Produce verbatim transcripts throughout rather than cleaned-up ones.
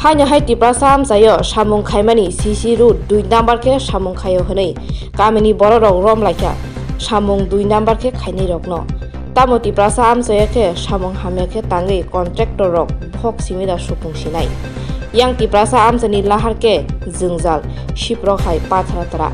Haino hai Tiprasa amchaio samung khaimani C C road dui number khe samung khaio hwnwi kamini bororok romlaikha samung dui number khe khainairokno. Tamo Tiprasa amchaio khe samung hamya khe tangwi contractor rok bohok simi da supung sinai. Yang Tiprasa amchani lahar khe jwngjal, siprok hai pathara tara.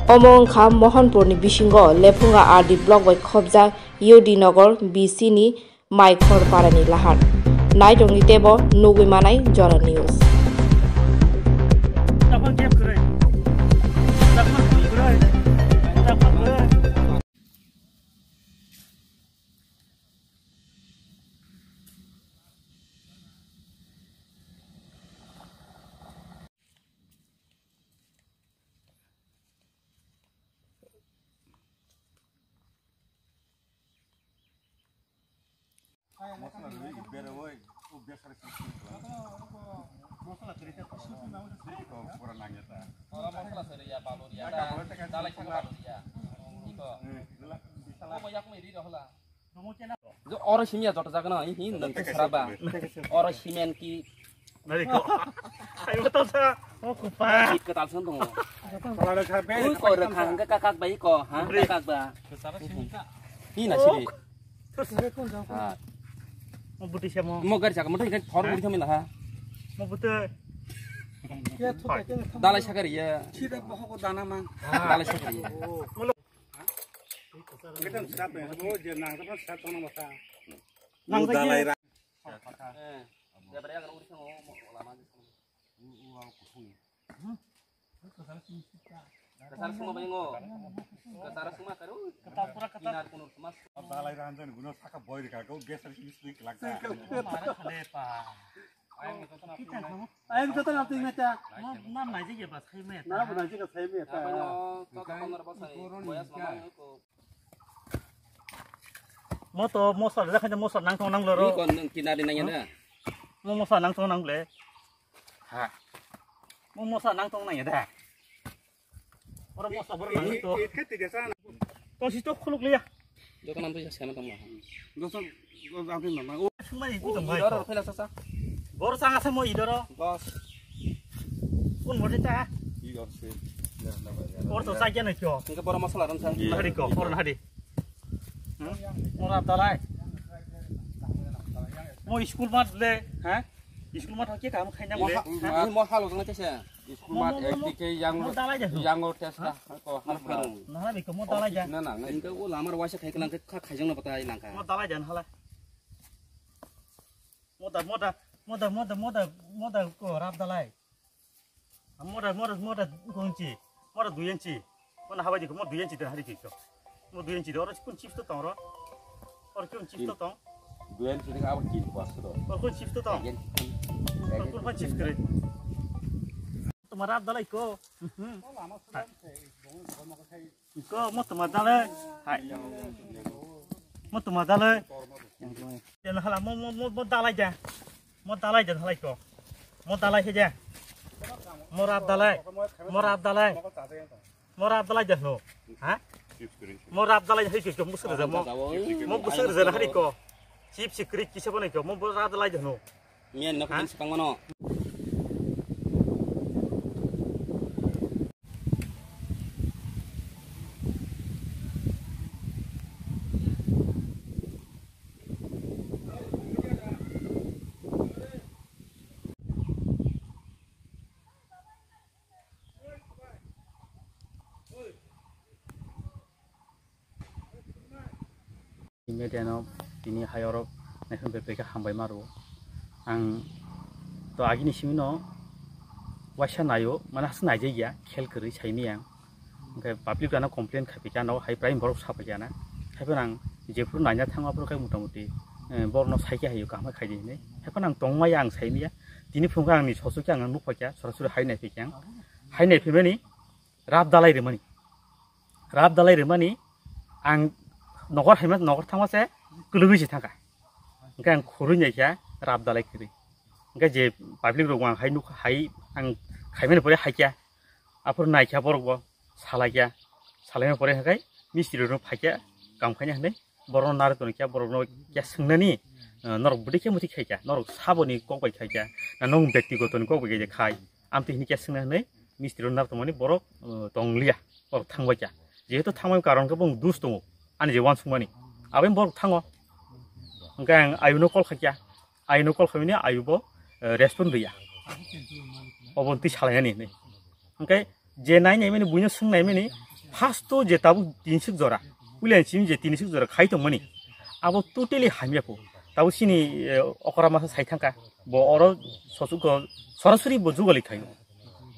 Omo wngkha Mohanpurni bisingo Lephunga R D block bai khobjak U D Nagar B C ni Maikhor parani lahar. Naitongni tebo nugwi manai Jora News. Oro simya joto jagano, hi, hi, nang saraba. Oro simen ki. Nari ko. Ayo to sa. O kupa. Ki ketal sen tongo. Ui ko re khang ka kak bai ko, ha, ka kak ba. Hi na siri. Ha. Mo buti se mo. Mo gari saka mo thai thor buti thami la ha. Mo buti. Dalai sakari ya. Sida bohok dana mang. Dalai sakari ya. Ngitan sat nang, oh, je nang, kapan sat nang masa. Nang lagi. Dalai ra. Eh, ya, berarti akan urus sama, mau lama aja sama. U, u, aku kusung. Kasar semua banyak ngo. Kasar semua karu. Ketal pura ketal. Inar kunur semas. Dalai ranjan guna saka boy ka, kau geser sini sini kelak. Mara khale pa. Ayang joto na ting na cha. Nam nai jige ba sai me. Nam nai jige sai me ta. Mo to mosa le khaja mosa nang tong nang lo ro. Ni kon nang kinari nang ya da. Mo mosa nang tong nang le. Ha. Mo mosa nang tong nang ya da. Oro mosa bor nang to. Tong si to khuluk liya. Joto nam to sana tong ma. Dosa, dosa ati nama. O sumai ku tong mai. Idoro phela sasa. Bor sanga samo idoro. Bos. Kun mori ta. Idor se. Or to sa kya na kyo. Ningka bor masala ran sa. Nahari ko, or nahari. Hmm? Ora dalai. Mo school mat le, ha? School mat ke kam khaina le. Mo halo jang tese. School mat ek dike yang, yang testa ko har pharo. Nahari ko mo dalai ja. Na na. Ningka o lamar waisa khai klang kha khaijang na batai langka. Mo dalai ja hala. Moda, moda, moda, moda, moda, moda ko rap dalai. Moda, moda, moda ko inchi, moda dui inchi. Moda habai di ko, moda dui inchi dan hari kiko. Moda dui inchi, oro kun chips to tong ro. Oro kun chips to tong. Dui inchi ni abo kin pas to. Oro kun chips to tong. Oro kun chips kre. Toma rap dalai ko. Ko mo toma dalai. Hai. Mo toma dalai. Jan hala mo mo mo mo dalai ja. Mo dalai jan halai ko. Mo dalai ke ja. Mo rap dalai. Mo rap dalai. Mo rap dalai jan ho. Ha? Mo rap dalai hai ke musur ja mo. Mo musur ja hari ko. Chip sikri kisa bonai ko. Mo rap dalai jan ho. Mian no kan sekang mano. Media no tini hai oro naikhe bebak khe hambai ma rwo. Ang to agini simi no waisa naio, mane aswk naijak ya, khel kwrwi saimaya. Hwnkhe public rano complain khai phaikha, ano hai prai borok sa phaikha na. Haiphano ang jephuru naina thango aphuru khe mota moti, eh, borokno saikhe haio kaham khe khaidi hinwi. Haiphano ang tongmaya ang saimaya. Tini phunukhe angni sochukhe ang nukphaikha, sorasori hai naiphaikha ang. Hai naiphaimani rap dalai rwmani. Rap dalai rwmani ang nokor haima, nokor thangma se kwlwgwi se thangkha. Hwnkhe ang khurui naikha rap dalai kwrwi. Hwnkhe je public rok ang hai nuk, hai ang khaimani pore haikha. Aphuru naikha borok bo salaikha. Salaimani pore hwnkhe mistri rok phaikha kam khaina hinwi borokno narwk tonikha, borokno khe swngnani. Ah, norok bwdwi khe muti khaikha, norok saboni kok bai khaikha, na nwng bektigoto ni kok bai khaikha khai, amtwi hini khe swngna hwnwi mistri rok narwkmani borok, ah, tongliya, borok thangbaikha. Jehetu thangmani karon khe bong dus tongo, ani je uansukmani, aboni borok thango. Hwnkhe ang ayuno call khaikha, ayuno call khaimani ayu bo, eh, respond rwya, obo twi salainani hwnwi. Hwnkhe je nai naimani buino swng naimani, first to je tabuk tinsuk jora, puila ni simi je tinsuk jora khai tongmani, abo totally hamya pho. Tabuk chini, eh, okra masa sai thangkha, bo oro sosugo sorasori bo jugali khaio.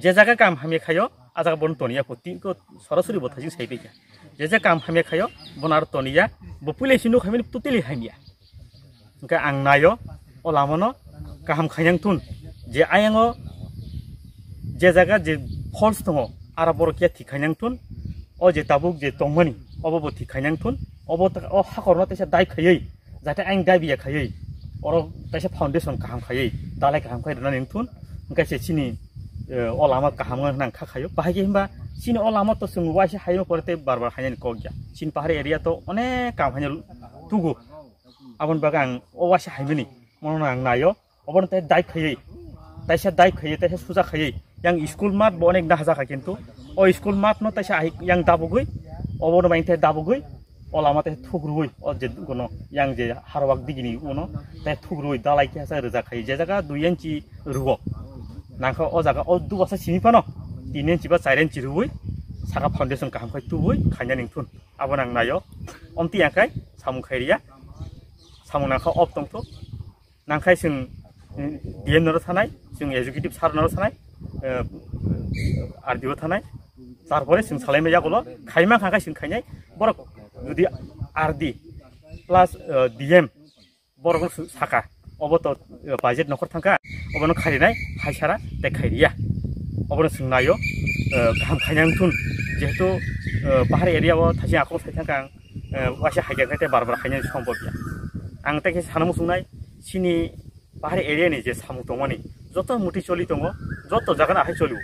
Je jaga kam hamya khaio, a jaga bono toniya pho, tiko sorasori bo thajing sai phaikha. Je jaga kam hamya khaio, bono aro toniya, bo puila simi nuk hamya totally hamya. Hwnkhe ang naio, o lamano kaham khainang thun, je ayango je jaga je false tongo, aro borok ya thik khainang thun, o je tabuk je tongmani, obo bo thik khainang thun, obo ta-, o hakorno teisa dai khaiwi, jate ayang dai biya khaiwi, oro teisa foundation kaham khaiwi, dalai kaham khai rwna ning thun, hwnkhe se chini, eh, o lama kaham wngna nang kha khaio, bahai khe himba chini o lama to chwng waisa haino pore tei bar bar hainani kok ya, chini pahari area to onek kam haino tugo. Aboni bagwi ang o waisa haimani, mono ang naio, obono tei dai khaiwi, taisa dai khaiwi, taisa suja khaiwi, yang school mat bo onek dahajak hai kintu, o school mat no taisa hai yang dabugwi, obono bai tei dabugwi, o lama tei thukrui, o je kono yang je harwak digini uno tei thukrui dalai khe sa rwjak khai, je jaga dui inchi rwo, nangkha o jaga o dubasa simi phano tin inchi ba char inchi rwi, saka foundation kaham khai tubui khaina ning thun. Abo nang naio, omti yang khai samung khai riya, samung nangkha op tongtho. Nangkhai chwng, mm, D M noro sanai, chwng executive sir noro sanai, eh, R D O thanai, tarpore chwng salaimai yagulo, khaima kha khe chwng khainai, borok jodi R D plus, eh, D M borok no saka, obo to, eh, budget nokhor thangkha, obono khairinai, haisara tei khairiya, obono chwng naio, eh, kaham khainai wngthun, jehetu, eh, pahar area o thaising akhong sai thangkha ang, eh, waisa haikhe khe tei bar bar khainani sombok ya. Ang tei khe sana muchungnai, chini pahari area ni je samung tongmani, joto muti choli tongo, joto jaga no ahai choli o.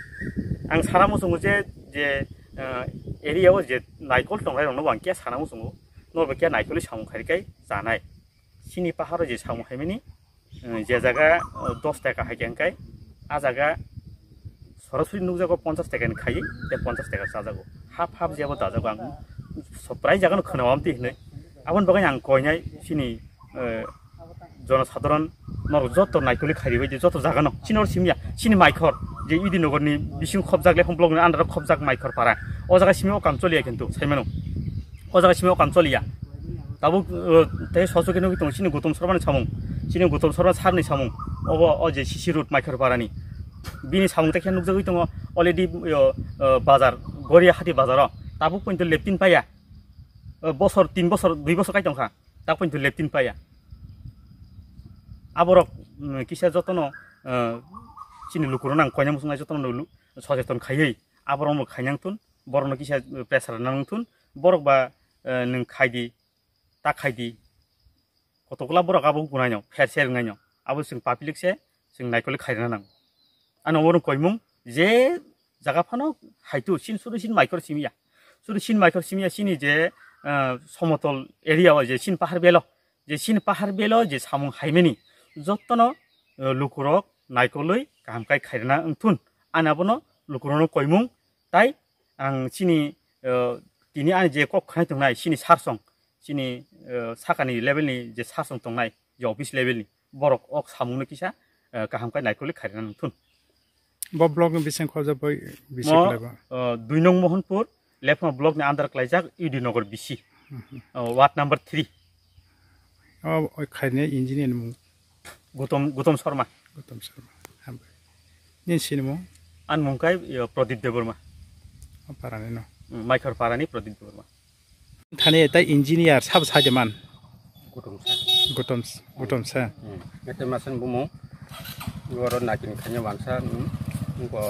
Ang sana muchungo je, je, eh, area o je naikol tongnai rok no bo ang khe sana muchungo, norok bo khe naikolwi samung khai khe chanai. Chini paharo je samung haimani, eh, je jaga, eh, dos taka hai khe hwnkhe, a jaga sorasori nukjago ponchas taka ni khai, tei ponchas taka chajago. Hap hap jebo dajago ang so-, prai jaga no khwnao amtwi hinwi. Aboni bagwi ang koinai chini, eh, jonosadharon norok joto naikoli khairi bai di joto jaga no. Chini oro simiya, chini maikhor je Idinogor ni bising khobjak, Lephang block ni under o khobjak maikhor para. O jaga simi o kam choliya kintu, saimano. O jaga simi o kam choliya. Tabuk, uh, tei soso khe nugwi tongo chini Gautam Sarma ni samung. Chini Gautam Sarma sir ni samung. Obo o je C C road Maikhor Parani. Bini samung tei khe nugjagwi tongo already, uh, uh, bazar, Goriahati bazar o. Tabuk pointo leptin paya. Uh, bosor, tin bosor, dui bosor kai tongkha. Tabuk pointo leptin paya. Aborok, um, kisa jotono, uh, chini lukurok nang koina muchungnai jotono lu-, socheton khaiwi. Aborok no khainang tun. Borokno kisa pressure nang thun, borok ba, eh, nwng khai di, ta khai di. Kotokla borok abo gwnai no, pher ser wngnai no. Abo chwng public se, chwng naikoli khairina nango. Ano oro koimung, je jaga phano haitu, sin suru sin maikhor simiya. Suru sin maikhor simiya sini je, eh, somotol area o je sin pahar belo, je chini pahar belo je samung haimani jottono, eh, lukurok naikolwi kaham kai khairina wngthun. Ani abono lukurokno koimung tai ang chini, eh, tini ani je kok khnai tongnai chini sarsong, chini, eh, sakani level ni je sarsong tongnai, je office level ni borok ok samungno kisa, eh, kaham kai naikolwi khairina wngthun. Bo block ni bising khorja bai bisi mo, khlaiba. Uh, dui nong Mohanpur, Lephang block ni under klaijak, U D Nagar bisi. Mhm. Uh, ward number three. Oh, oi khairni engineer ni mung. Gautam, Gautam Sharma. Gautam Sharma. Hambai. Nini sini mung? An mung kai, uh, Pradip Debbarma. Oh, parani no. Mm, Maikhor parani Pradip Debbarma. Thani tai engineer sabo sai de man. Kutumsa. Kutum, kutumsa. Hmm. Ete masan bumung. Goro nakin khanya wansa, hmm. Ngo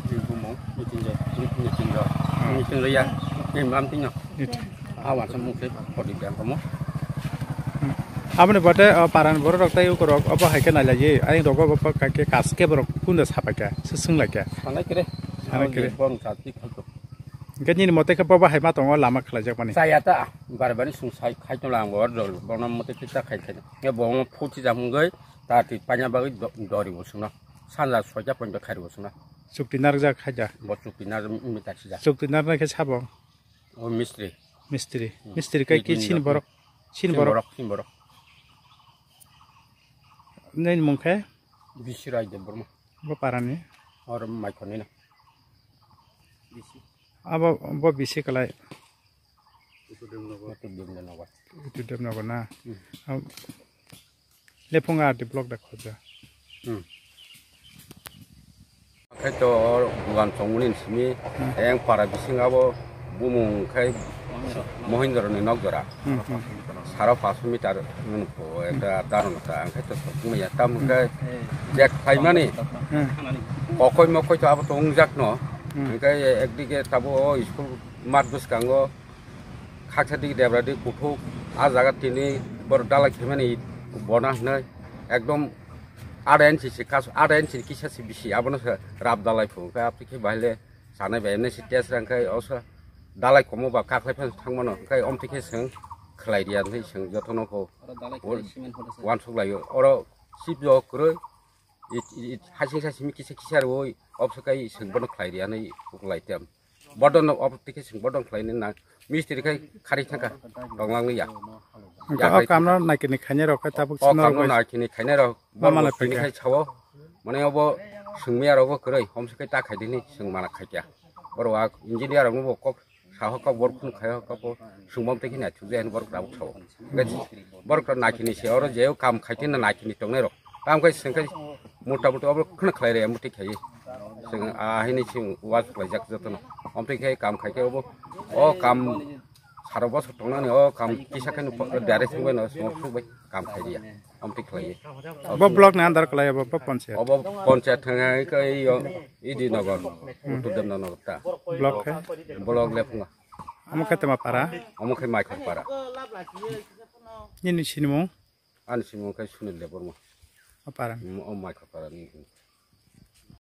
di bumung, nitin jo, nitin jo. Hmm. Nitin jo ya, imam tinyo. Nit. A wansa mung se podi biang komo. Hmm. Aboni bote, o, paran borok rok tai ukorok obo hai khe nai lai ye. Ani rogo bo pa kake kaske borok kunda sapai khe, sesung lai khe. Sanai kere. Sanai kere. Bong sa tik khok. Hingke nini mote khe bo bahai ma tongo lama khlaijakmani. Chaya ta, bari bari sung sai khai tong lang bo dol, bono mote khe ta khai khai. Nge bo mo phuti jam ngoi, ta ti panya bagwi do-, dori bo sungno. Sanja soita ponjo khai bo sungno. Chukti narjak khaja. Bo chukti nar mi ta sija. Chukti narnai khe sabo. O mistri. Mistri. Hmm. Mistri kai ki Mistri sini no. Borok. Sini Sini borok. Borok, sini borok. Nini mung khe? Bisi Rai Debbarma. Bo parani? Or Maikhorni na. Abo bo bisi kalai. Utu Demnagar. Utu Demnagar na. Hmm. Am, Lephunga R D block da khoja. Hmm. Khe to dugan chongmani simi Hmm. eng para bising abo bumung khai Mohindra ni nok jora. Hmm, hmm. Sara paso meter nung po ekta daron ta ang khai to sokma ya tam khai Hmm. Jack phaimani Hmm. kokoi mokoi to abo to ungjak no. Hmm. Ang khai ekdike tabo o school mat bwskango khaksa dik debra dik kuthuk a jaga tini bor dalai khemani bona hwnwi ekdom ada inchi se kas ada inchi kisa se bisi abono se rap dalai phu khe aphi khe baile sanai bai ne se test rang khai osa dalai komo ba kaklai phan thangmano khai omthi khe seng khlai riya hwnwi seng jotono ko Oro dalai khlai cement hoda se. Wansuk laio oro sip jo kwrwi it it hasing sasimi kisa kisa roi obsa kai seng bono khlai riya hwnwi uklai tem. Bodon no obo tike sing bodon khlai ni na mistri khai khari thangka tonglang ya. Hingke o kamno naikini khainai rok khe tabuk O sino kamno rok naikini khainai rok ma borok mala tini phaikha. Khai chawo mane obo singmiya rogo kwrwi homse kai ta khai dini sing mana khaikya. Borok a engineer rok bo kok saho kok borok khun khai kok bo singbom tei khina thujai borok tabuk chawo. Hingke borok naikini se oro je kam khai tin naikini tongnai rok. Tamo khe chwng khe mota moti obo kheno khlai rw ya, muti khlaiwi. Chwng ahini chwng uansuk laijak jotono. Omtwi khe kam khai khe obo, o kam saro bosor tongnani, o kam kisa khe no direct wngwi no songok sukbai kam khai rw ya. Omtwi khlaiwi. Bo block ni under kwlai abo, bo panchayat? Obo panchayat thang hai khe i o Idi Nagar, Uttor Demna Nagar ta. Block khe? Block Lephunga. Omo khe tama para? Omo khe Maikhor para. Nini sinimung? Ani sinimung khe Sunil Debbarma. O para ni? Mm, o Maikhor para ni.